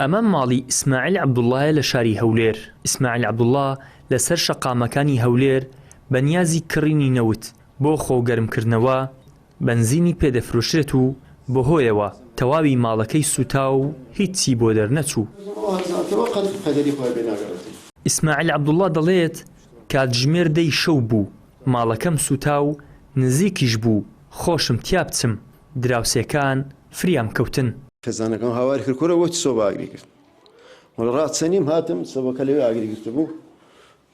ئەمە ماڵی ئیسماعیل عەبدوڵڵایە لە شاری هەولێر. ئیسماعیل عەبدوڵڵا لەسەر شەقامەکانی هەولێر بە نیازی کڕینی نەوت بۆ خۆگەرمکردنەوە بەنزینی پێ دەفرۆشرێت و بەهۆیەوە تەواوی ماڵەکەی سووتا و هیچی بۆ دەرنەچوو. ئیسماعیل عەبدوڵڵا دەڵێت، کاتژمێر دەی شەو بوو ماڵەکەم سووتا و نزیکیش بوو خۆشم تیا بچم، دراوسێکان فریام کەوتن. خێزانەکەم هاواری کرد کورە بۆچ سۆبا ئاگری گرت؟ وەڵا ڕاچەنیم هاتم سۆبەکە لەوێ ئاگری گرتبوو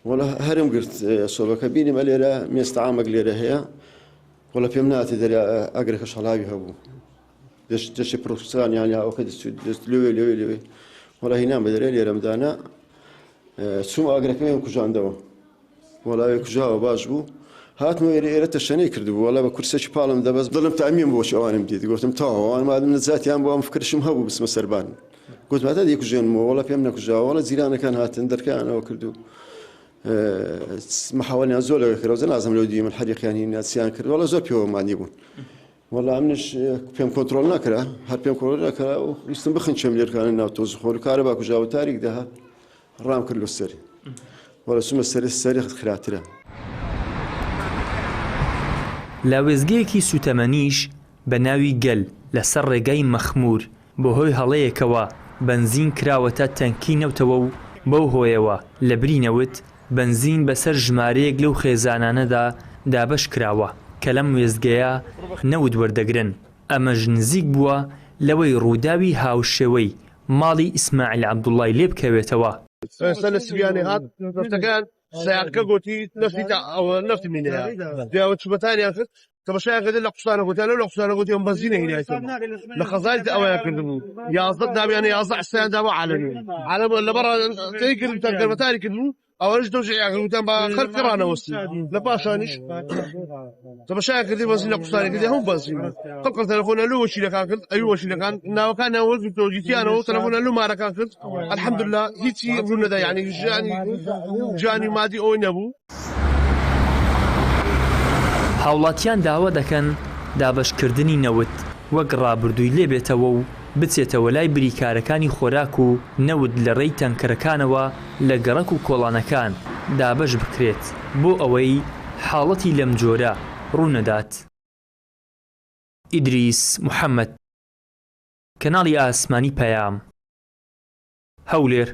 وەڵا هەرم گرت سۆبەکە بینیم ئەلێرە مێستە عامەک لێرە هەیە وەڵا پێم ناتێ دەریا ئاگرەکە شەڵاوی هەبوو دەشت دەشتی پڕسان یان یاوەکە دەچوو دەست لەوێ لەوێ لەوێ وەڵا هینام بە دەرێ لێرەم دانا چوم ئاگرەکەم کوژاندەوە وەڵا ئەوێ کوژاوە باش بوو هاتمەوە ئێرە ئێرە تەشەنەی کردبوو وەڵا بە کورسێکی پاڵم دەبەست دڵم تامیم بۆ چی ئەوانم دیت گوتم تەواو ئەوان مادەم نەجاتیان بۆ ئەم فکرشم هەبوو بچمە سەربان گوتم هەتا دەیکوژێنمەوە وەڵا پێم نەکوژاوە وەڵا جیرانەکان هاتن دەرکەیانەوە کرد و محاولیان زۆر لەوێ کردەوە نازم لەو دیمن حەریقیان هینا چیان کرد وەڵا زۆر پێوەمانی بوون وەڵا منیش پێم کۆنترۆڵ نەکرا هەر پێم کۆنترۆڵ نەکرا و ویستم بخنچێم لێرکانە ناو تۆز خۆر و کارەبا کوژاوە تاریک دەهات ڕام کرد لۆ سەری وەڵا چوومە سەری سەری خراپترە. لە وێستگەیەکی سووتەمەنیش بە ناوی گەل لەسەر ڕێگای مەخموور بەهۆی هەڵەیەکەوە بەنزین کراوەتە تەنکی نەوتەوە و بەو هۆیەوە لەبری نەوت بەنزین بەسەر ژمارەیەک لەو خێزانانەدا دابەش کراوە کە لەم وێستگەیە نەوت وەردەگرن، ئەمەش نزیک بووە لەوەی ڕووداوی هاوشێوەی ماڵی ئیسماعیل عەبدوڵای لێ بکەوێتەوە. ئێستا لە سریانێ هات نەفتەکەیان سەیارەکە گۆتی نەفتی تا ئەوە نەفتی مینەیە دوایەوە چوبەتانیان کرد تەماشایان کردن لە قوستانە گوتیان لەو لە قوستانە گوتی ئەم بەنزینە هینایتەوە لە خەزای ئەوەیان کردبوو 11 داویانە 11 عسیان داوە عالەمی عالەم لەبەر تێی کرد تەنکەربەتاری کردبوو ئەوەش دەوجیان گوتیان بە خەڵک ڕانەوەستی لە پاشانیش تەماشایان کردی بەنزین لە قوستانی کردی هەموو بەنزین بوو خەڵک تەلەفۆنە لۆ وەکیلەکان کرد ئەوی وەکیلەکان ناوەکانیان وەرگرتەوە گیتیانەوە تەلەفۆنە لۆ مارەکان کرد الحمدلله هیچی ڕوو نەدا یعنی ژیانی ژیانی مادی ئەوەی نەبوو. هاوڵاتیان داوا دەکەن دابەشکردنی نەوت وەک ڕابردووی لێبێتەوە و بچێتەوە لای بریکارەکانی خۆراک و نەوت لە ڕێی تەنکەرەکانەوە لە گەڕەک و کۆڵانەکان دابەش بکرێت بۆ ئەوەی حاڵەتی لەمجۆرە ڕوونەدات. ئیدریس محەمەد، کەناڵی ئاسمانی پەیام، هەولێر.